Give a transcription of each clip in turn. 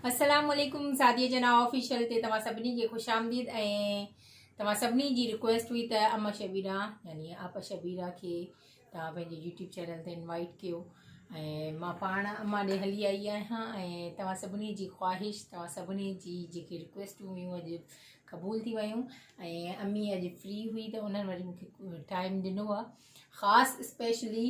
السلام عليڪم سعديه جناح آفيشل تي توهان سڀني کي خوش آمديد ۽ توهان سڀني جي رڪويسٽ هئي ته اما شبيرا يعني آپا شبيرا کي توهان پنهنجي يوٽيوب چينل تي انوائٽ ڪيو ۽ مان پاڻ اما ڏي هلي آئي آهيان ۽ توهان سڀني جي خواهش توهان سڀني جي جيڪي رڪويسٽون هيون اڄ قبول ٿي ويون ۽ امي اڄ فري هئي ته انهن وري مونکي ٽائيم ڏنو آهي خاص اسپيشلي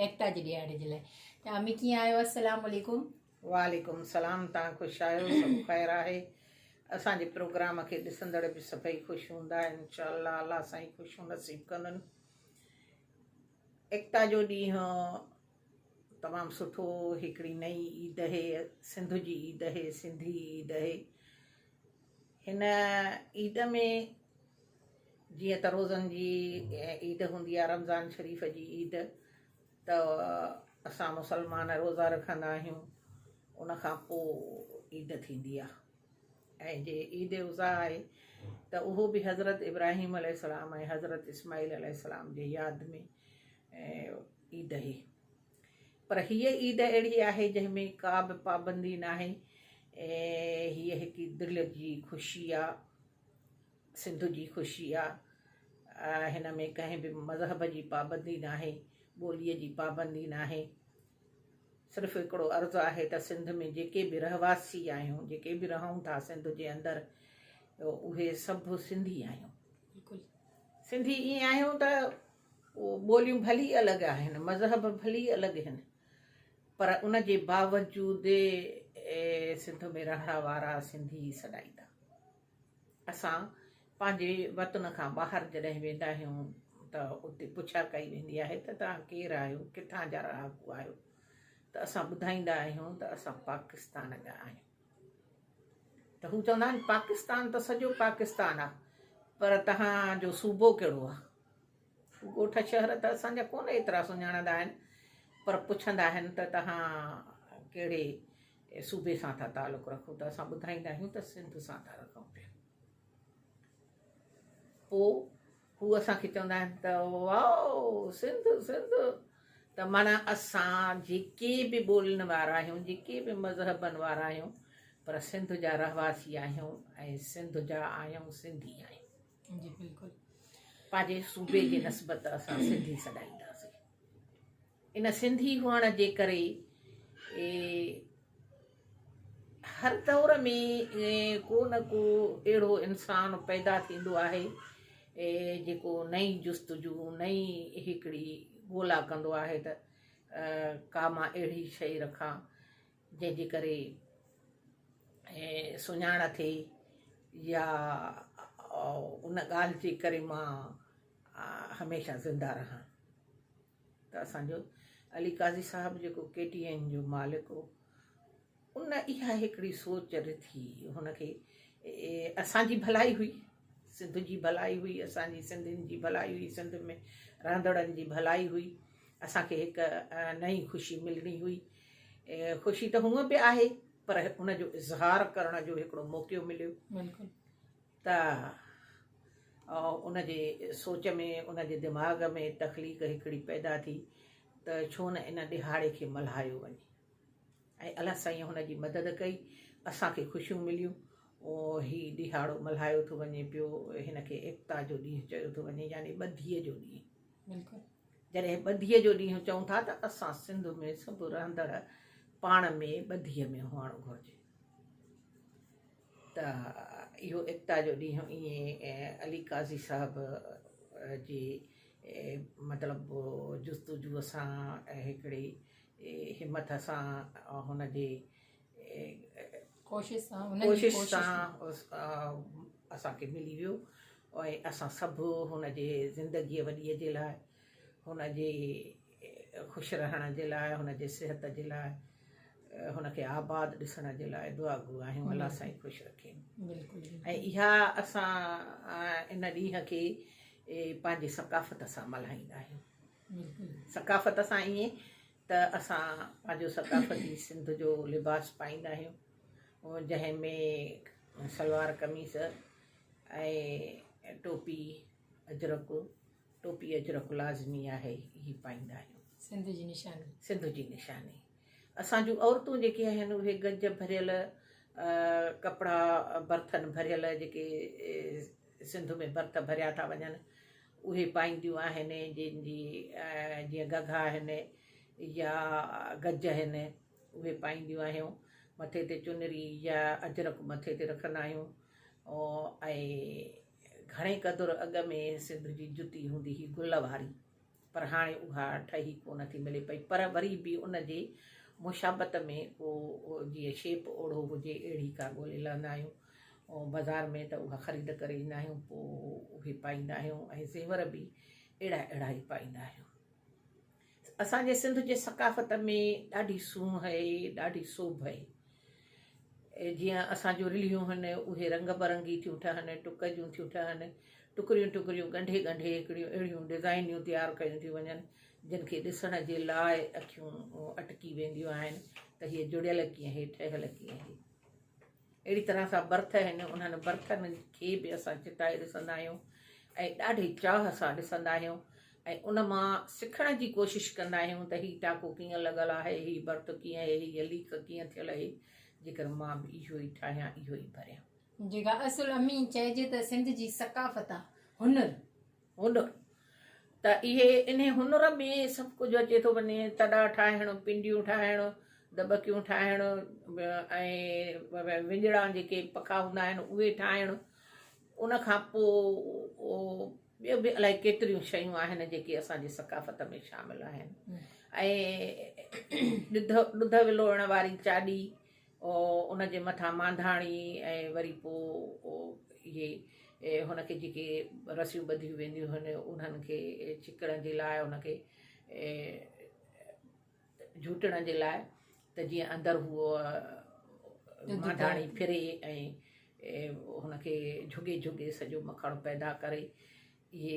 ايڪتا جي ڏيهاڙي جي لاء ته امي ڪيئن آهيو السلام عليڪم. وعليڪم السلام توهان خوش آهيو سڀ خير آهي اسان جي پروگرام کي ڏسندڙ به سڀئي خوش هوندا انشاء الله الله سائين خوشيون نصيب ڪندن ايڪتا جو ڏينهن تمام سٺو هڪڙي نئين عيد اهي سنڌ جي عيد اهي سنڌي عيد اهي هن عيد ۾ جيئن ته روزن جي عيد هوندي آهي رمضان شريف جي عيد ته اسان مسلمان روزا رکندا آهيون ان کان پوء عيد ٿيندي آهي ۽ جي عيد اضحيٰ آهي ته اهو به حضرت ابراهيم عليه السلام ۽ حضرت اسماعيل عليه السلام جي ياد ۾ عيد آهي پر هيء عيد اهڙي آهي جنهن ۾ ڪا به پابندي ناهي هيء هڪ دل جي خوشي آ سنڌ جي خوشي آ هن ۾ ڪنهن به مذهب جي پابندي ناهي ٻوليء جي پابندي ناهي صرف هڪڙو عرض آهي ته سنڌ ۾ جيڪي به رهواسي آهيون جيڪي به رهون ٿا سنڌ جي اندر اهي سڀ سنڌي آهيون سنڌي ائين آهيون ته ٻوليون ڀلي الڳ آهن، مذهب ڀلي الڳ آهن، پر ان جي باوجود سنڌ ۾ رهڻ وارا سنڌي ئي سڏائيندا. اسان پنهنجي وطن کان ٻاهر جڏهن ويندا آهيون ته اتي پڇا ڪئي ويندي آهي ته توهان ڪير آهيو، ڪٿان جا رهاڪو آهيو ته اسان ٻڌائيندا آهيون ته اسان پاڪستان جا آهيون. ته هو چوندا آهن پاڪستان ته سڄو پاڪستان آهي پر توهان جو صوبو ڪهڙو آهي؟ ڳوٺ شهر ته اسان جا ڪونه ايترا سڃاڻندا آهن پر پڇندا آهن ته توهان ڪهڙي صوبي سان ٿا تعلق رکو ته اسان ٻڌائيندا آهيون ته سنڌ سان ٿا رکون پيا پوء هو اسان کي چوندا آهن ته واو سنڌ سنڌ ته معنيٰ اسان جيڪي به ٻولين وارا آهيون جيڪي به مذهبن وارا آهيون پر سنڌ جا رهواسي آهيون ۽ سنڌ جا آهيون سنڌي آهيون جي بلڪل پنهنجي صوبي جي نسبت اسان سنڌي سڏائينداسين ان سنڌي هئڻ جي ڪري هر دور ۾ ڪو نه ڪو اهڙو انسان پيدا ٿيندو آهي جيڪو نئين جستجو نئين هڪڙي ڳولا ڪندو آهي ته ڪا مان اهڙي شيء رکان جنهن جي ڪري سڃاڻ ٿئي يا ان ڳالهه جي ڪري مان هميشه زنده رهان ته اسان جو علي قاضي صاحب جيڪو ڪي ٽي اين جو مالڪ هو ان اها هڪڙي سوچ رٿي هن کي اسان جي ڀلائي هئي سنڌ جي ڀلائي هئي اسان جي سنڌين جي ڀلائي هئي سنڌ ۾ رهندڙن جي ڀلائي هئي اسان کي هڪ نئين خوشي ملڻي هئي خوشي ته هونء به آهي پر ان جو اظهار ڪرڻ جو هڪڙو موقعو مليو بلڪل ته ان جي سوچ ۾ ان جي دماغ ۾ تخليق هڪڙي پيدا ٿي ته ڇو نه ان ڏهاڙي کي ملهايو وڃي ۽ الله سائين هن جي مدد ڪئي اسان کي خوشيون مليون هي ڏهاڙو ملهايو ٿو وڃي پيو هن کي ايڪتا جو ڏينهن چيو ٿو وڃي يعني ٻڌيء جو ڏينهن بلڪل جڏهن ٻڌيء جو ڏينهن چئون ٿا ته اسان سنڌ ۾ سڀ رهندڙ پاڻ ۾ ٻڌيء ۾ هئڻ گهرجي ته اهو ايڪتا جو ڏينهن ائين علي قاضي صاحب جي مطلب جستجوء سان هڪڙي همٿ سان هن جي ڪوشش سان ڪوشش سان اسان کي ملي ويو ۽ اسان سڀ هن جي زندگيء وڏيء جي لاء، هن جي خوش رهڻ جي لاء، هن جي صحت جي لاء، هن کي آباد ڏسڻ جي لاء دعاگو آهيون. الله سائين خوش رکين. ۽ اها اسان ان ڏينهن کي پنهنجي ثقافت سان ملهائيندا آهيون. ثقافت سان ائين ته اسان پنهنجو ثقافتي سنڌ جو لباس پائيندا آهيون، جنهن ۾ سلوار قميص ۽ ٽوپي اجرڪ، ٽوپي اجرڪ لازمي آهي، هي پائيندا آهيون. سنڌ جي نشاني. سنڌ جي نشاني. اسان جون عورتون جيڪي آهن اهي گج ڀريل ڪپڙا برٿن ڀريل جيڪي سنڌ ۾ برٿ ڀريا ٿا وڃن اهي پائينديون آهن جن جي جيئن گگها آهن يا گج آهن اهي پائينديون آهيون مٿي تي چنري يا اجرڪ مٿي تي رکندا آهيون ۽ گهڻي قدر اڳ ۾ سنڌ جي جتي هوندي هئي گل واري پر هاڻي اها ٺهي ڪونه ٿي ملي پئي پر وري به ان جي مشابت ۾ ڪو جيئن شيپ اوڙهو هجي اهڙي ڪا ڳولي لهندا آهيون بازار ۾ ته اها خريد ڪري ايندا آهيون پوء اهي پائيندا آهيون ۽ زيور به اهڙا اهڙا ئي پائيندا آهيون. اسان جي سنڌ جي ثقافت ۾ ڏاڍي سونهن آهي ڏاڍي سوڀ آهي. جيئن اسان جون رلهيون هن، اهي رنگ برنگي ٿيون ٺهن، ٽڪ جون ٿيون ٺهن، ٽڪريون ٽڪريون ڳنڍي ڳنڍي هڪڙيون اهڙيون ڊزائينيون تيار ڪيون ٿيون وڃن، جن کي ڏسڻ جي لاء اکيون اٽڪي وينديون آهن ته هيء جڙيل ڪيئن هي، ٺهيل ڪيئن هي. اهڙي طرح سان برٿ آهن، انهن برٿن کي به اسان چتائي ڏسندا آهيون ۽ ڏاڍي چاهه سان ڏسندا آهيون ۽ ان مان سکڻ جي ڪوشش ڪندا آهيون ته هي ٽاڪو ڪيئن لڳل آهي، هي برٿ ڪيئن آهي، هيء ليڪ ڪيئن ٿيل آهي، جيڪر مان به اهو ئي ٺاهيان، اهو ئي ڀريان. جيڪا اصل امين چئجي ته سنڌ جي ثقافت آ، هنر. هنر ته اهي انهي هنر ۾ سڀ ڪجهه اچي ٿو وڃي، تڏا ٺاهڻ، پنڊيون ٺاهڻ، دٻڪيون ٺاهڻ ۽ وڃڙا جيڪي پکا هوندا آهن اهي ٺاهڻ، ان کان پوء ٻيو به الائي ڪيتريون شيون آهن جيڪي اسان جي ثقافت ۾ شامل آهن ۽ ڏڌ ڏڌ ولوڙڻ واري چاڏي ان جي مٿان مانڌاڻي ۽ وري پوء اهي هن کي جيڪي رسيون ٻڌيون وينديون هن انهن کي ڇڪڻ جي لاء ان کي جهوٽڻ جي لاء ته جيئن اندر هو مانڌاڻي ڦري ۽ هن کي جهڳي جهڳي سڄو مکڻ پيدا ڪري. اهي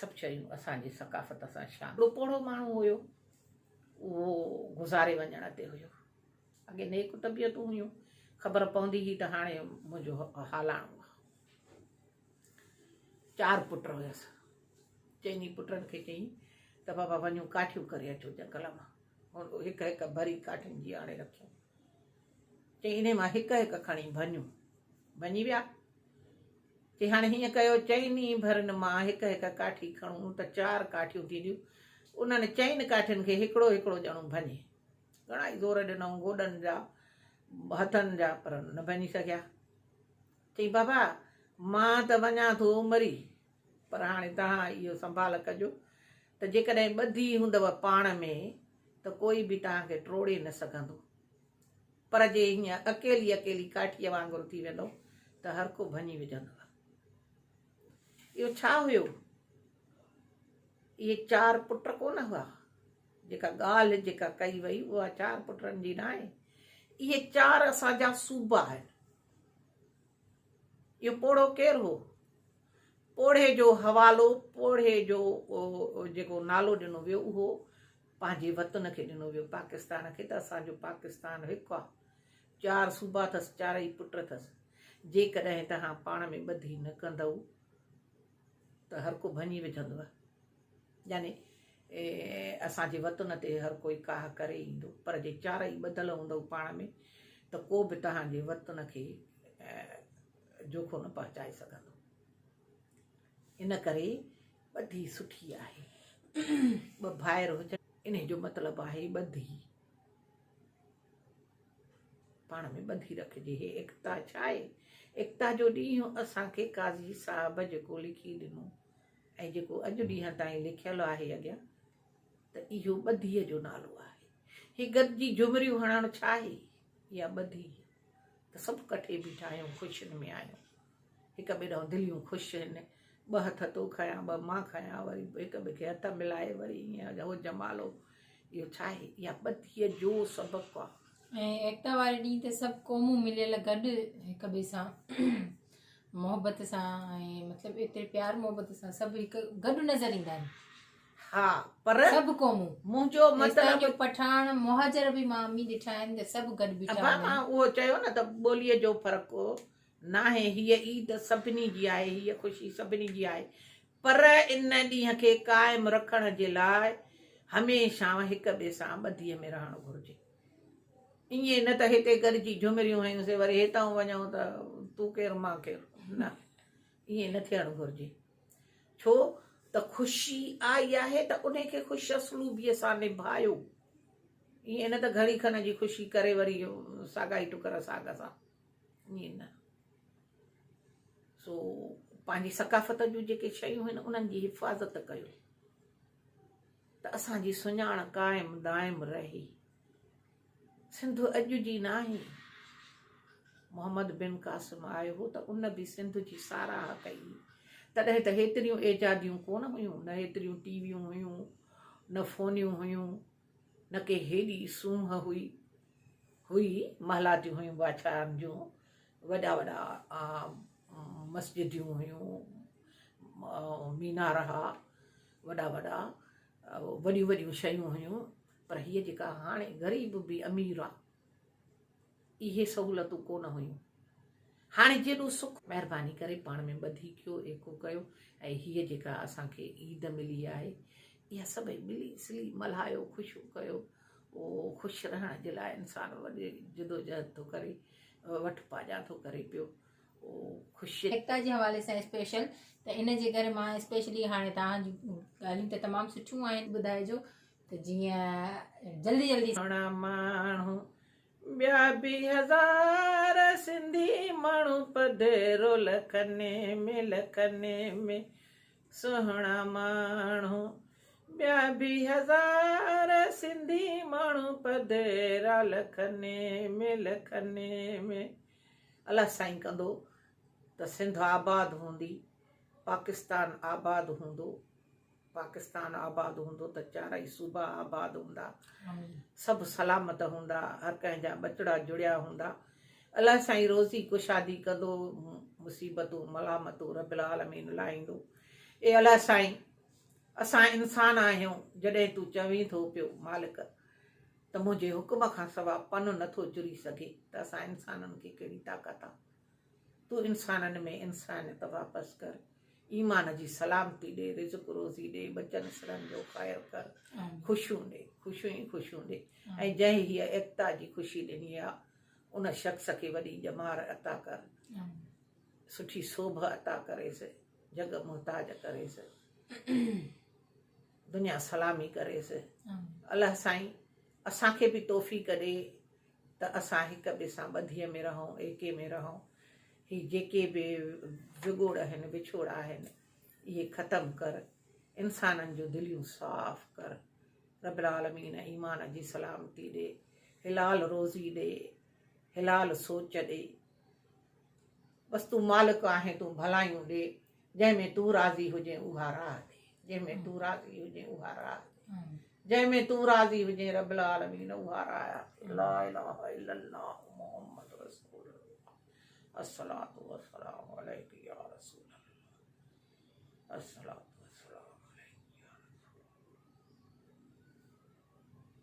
سڀ شيون اسان جي ثقافت سان شامل. هڪڙو پوڙهو ماڻهو هيو، اهو گذاري وڃڻ تي هيو. اڳي نيڪ طبيعتون هيون، خبر پوندي هئي ته هاڻي منهنجو هالاڻو آهي. چار پٽ هيس. چئني پٽن کي چيائين ته بابا وڃو ڪاٺيون ڪري اچو جنگل مان. هڪ هڪ ڀري ڪاٺين جي آڻي رکيائين. چيائين انهي مان هڪ هڪ کڻي ڀڃو. ڀڃي ويا. چي هاڻي هيئن ڪيو چئني ڀرن مان هڪ هڪ ڪاٺي کڻون ته چار ڪاٺيون ٿينديون. انهن چئن ڪاٺين کي هڪڙو هڪڙو ڄڻو ڀڃي. گهڻا ئي زور ڏنائون گوڏن جا، هٿن جا پر نه ڀڃي سگهيا. چيائين بابا مان ته وڃان ٿو مري پر هاڻي توهان اهو سنڀال ڪجو ته جيڪڏهن ٻڌي هوندؤ پاڻ ۾ ته ڪوئي به توهان کي ٽوڙي نه سگهندو پر جي هيئن اڪيلي اڪيلي ڪاٺيء وانگر ٿي ويندؤ ته هر ڪو ڀڃي وجهندؤ. اهو ڇا هيو؟ اهي چار پٽ ڪونه هئا. جيڪا ڳالهه جيڪا ڪئي وئي اها چار پٽن جي ناهي. اهي چار اسان جا صوبا آهن. اهو پوڙهو ڪير هو؟ پوڙهي جو حوالو، پوڙهي جو جيڪو نالو ڏنو ويو اهو پنهنجي وطن کي ڏنو ويو، پاڪستان کي ته اسان جو پاڪستان هڪ آ، چار صوبا اٿس، چارئي پٽ اٿس، جيڪڏهن توهان پاڻ ۾ ٻڌي نه ڪندؤ ته هر ڪو ڀڃي وجهندو، يعني اسان جي وطن تي هر ڪوئي ڪاهه ڪري ايندو، پر جي چارئي ٻڌل هوندؤ پاڻ ۾ ته ڪو به توهان جي وطن کي جوکو نه پهچائي سگهندو. ان ڪري ٻڌي سٺي آهي. ٻه ڀائر هجن انهي جو مطلب آهي ٻڌي. پاڻ ۾ ٻڌي رکجي. هي ايڪتا ڇا آهي؟ ايڪتا جو ڏينهن اسان کي قاضي صاحب جيڪو لکي ڏنو ۽ جيڪو اڄ ڏينهن تائين لکيل آهي اڳيان ته اهو ٻڌيء جو نالو آهي. هي گڏجي جهمريون هڻڻ ڇا آهي؟ اها ٻڌي ته سڀ ڪٺي بيٺا آهيون، خوشين ۾ آهيون. هڪ ٻئي ڏانهن دليون خوش آهن. ٻه هٿ تو کنيا، ٻه مان کنيا، وري هڪ ٻئي کي هٿ ملائي وري ائين هو جمالو. اهو ڇا آهي؟ اها ٻڌيء جو سبق آهي. ۽ ايڪتا واري ڏينهن تي سڀ قومون مليل گڏ هڪ ٻئي سان محبت سان ۽ مطلب ايتري پيار محبت سان سڀ هڪ گڏ نظر ايندا آهن. ها پر سڀ قومون منهنجو مطلب جو پٺاڻ مهاجر به مان امي ڏٺا آهن ته سڀ گڏ بيٺا ابا مان اهو چيو نه ته ٻوليء جو فرق ناهي هيء عيد سڀني جي آهي هيء خوشي سڀني جي آهي پر ان ڏينهن کي قائم رکڻ جي لاء هميشه هڪ ٻئي سان ٻڌيء ۾ رهڻ گهرجي. ائين نه ته هتي گڏجي جهمريون هنيون سي وري هتان وڃون ته تون ڪير مان ڪير، نه ائين نه ٿيڻ گهرجي. ڇو ته خوشي آئي آهي ته انهي کي خوش اسلوبيء سان نڀايو. ائين نه ته گهڙي کن جي خوشي ڪري وري ساڳا ئي ٽڪر ساڳ سان. ائين نه. سو پنهنجي ثقافت جون جيڪي شيون آهن انهن جي حفاظت ڪيو ته اسان جي سڃاڻ قائم دائم رهي. سنڌ اڄ جي ناهي. محمد بن قاسم آيو هو ته ان به سنڌ جي ساراهه ڪئي هئي. تڏهن ته هيتريون ايجاديون ڪونه هيون، نه هيتريون ٽي ويون هيون، نه فونيون هيون، نه ڪي هيڏي سونهن هئي. هئي، محلاتيون هيون بادشاهن جون، وڏا وڏا مسجديون هيون، مينار ها وڏا وڏا، وڏيون وڏيون شيون هيون. پر هيء جيڪا هاڻي غريب به امير آ، اهي سهولتون ڪونه هيون. هاڻي جيڏو سک. مهرباني ڪري پاڻ ۾ ٻڌي ڪيو، ايڪو ڪيو ۽ هيء جيڪا اسان کي عيد ملي آهي، اها سڀئي ملي سلي ملهايو، خوشيون ڪيو. اهو خوش رهڻ جي لاء انسان وڏي جدوجهد ٿو ڪري، وٺ پاڄان ٿو ڪري پيو. اهو خوشي. ايڪتا جي حوالي سان اسپيشل ته ان جي ڪري مان اسپيشلي هاڻي توهان جون ڳالهيون ته تمام سٺيون آهن ٻڌائجو ته جيئن جلدي جلدي. سهڻا ماڻهو ٻيا به هزار سنڌي ماڻهو پڌرو لکني ۾ لکني ۾ سهڻا ماڻهو ٻيا به هزار سنڌي ماڻهو پڌرا لکني ۾ لکني ۾. الله سائين ڪندو ته سنڌ آباد هوندي پاڪستان آباد هوندو. پاڪستان آباد هوندو ته چارئي صوبا آباد هوندا، سڀ سلامت هوندا، هر ڪنهن جا ٻچڙا جڙيا هوندا، الله سائين روزي ڪشادي ڪندو، مصيبتون ملامتون رب العالمين لاهيندو. اي الله سائين اسان انسان آهيون، جڏهن تون چوين ٿو پيو مالڪ ته منهنجي حڪم کان سوا پن نٿو چري سگهي ته اسان انسانن کي ڪهڙي طاقت آ. تون انسانن ۾ انسانيت واپس ڪر، ايمان جي سلامتي ڏي، رزق روزي ڏي، ٻچن سرن جو خير ڪر، خوشيون ڏي، خوشيون ئي خوشيون ڏي ۽ جنهن هيء ايڪتا جي خوشي ڏني آ، ان شخص کي وڏي ڄمار عطا ڪر، سٺي سوڀ عطا ڪريس، جڳ محتاج ڪريس، دنيا سلامي ڪريس. الله سائين اسان کي به توفيق ڏي ته اسان هڪ ٻئي سان ٻڌيء ۾ رهون، ايڪي ۾ رهون. هي جيڪي به وڳوڙ آهن، وڇوڙا آهن، اهي ختم ڪر. انسانن جون دليون صاف ڪر. رب العالمين ايمان جي سلامتي ڏي، حلال روزي ڏي، حلال سوچ ڏي. بس تون مالڪ آهين، تون ڀلايون ڏي. جنهن ۾ تون راضي هجين اها راهه ڏي. جنهن ۾ تون راضي هجين اها راهه ڏي. جنهن ۾ تون راضي هجين رب العالمين اها راهه ڏي. لا اله الا الله محمد رسول الله الصلوة والسلام عليك يا رسول الله الصلوة والسلام عليك يا رسول الله.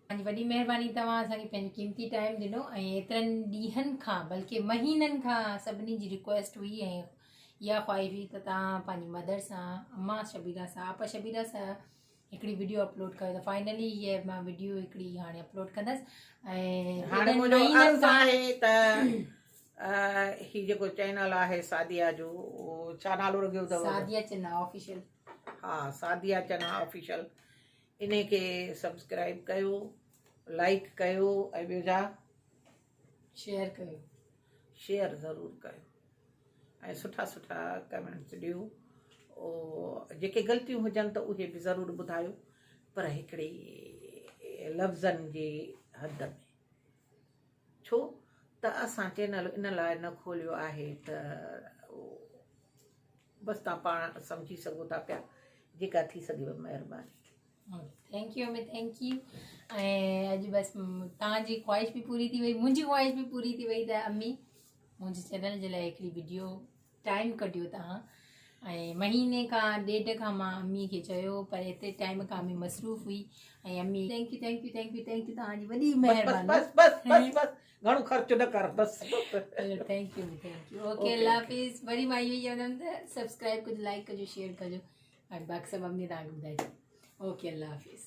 توهان جي وڏي مهرباني توهان اسان کي پنهنجو قيمتي ٽائيم ڏنو ۽ ايترن ڏينهن کان بلڪه مهينن کان سڀني جي رڪويسٽ هئي ۽ اها خواهش هئي ته توهان پنهنجي مدر سان اما شبيره سان آپا شبيره سان هڪڙي وڊيو اپلوڊ ڪيو ته فائنلي هيء مان وڊيو هڪڙي هاڻي اپلوڊ ڪندس ۽ هاڻي منهنجو عرض آهي ته هي جيڪو چينل آهي سعديه جو ڇا نالو رکيو اٿو؟ سعديه چنا آفيشل. ها سعديه چنا آفيشل انهي کي سبسڪرائب ڪيو لائيڪ ڪيو ۽ ٻيو ڇا؟ شيئر ڪيو. شيئر ضرور ڪيو ۽ سٺا سٺا ڪمينٽس ڏيو او جيڪي غلطيون هجن ته اهي به ضرور ٻڌايو پر هڪڙي لفظن جي حد ۾ ڇو ته اسان چينل ان لاء نه کوليو آهي ته بس توهان پاڻ سمجهي سگهو ٿا پيا جيڪا ٿي سگهيو مهرباني. Thank you امي thank you ۽ اڄ بس توهان جي خواهش به پوري ٿي وئي منهنجي خواهش به پوري ٿي وئي ته امي منهنجي چينل جي لاء هڪڙي وڊيو ٽائيم ڪڍيو توهان ۽ مهيني کان ڏيڍ کان مان امي کي چيو پر ايتري ٽائيم کان امي مصروف هئي ۽ امي thank you thank you thank you thank you توهان جي وڏي مهرباني بس بس بس بس گهڻو خرچ نه ڪر بس thank you thank you okay الله حافظ وري مان اهو ئي چوندم ته سبسڪرائب ڪجو لائڪ ڪجو شيئر ڪجو ۽ باقي سڀ امي توهان کي ٻڌائي اوڪي الله حافظ.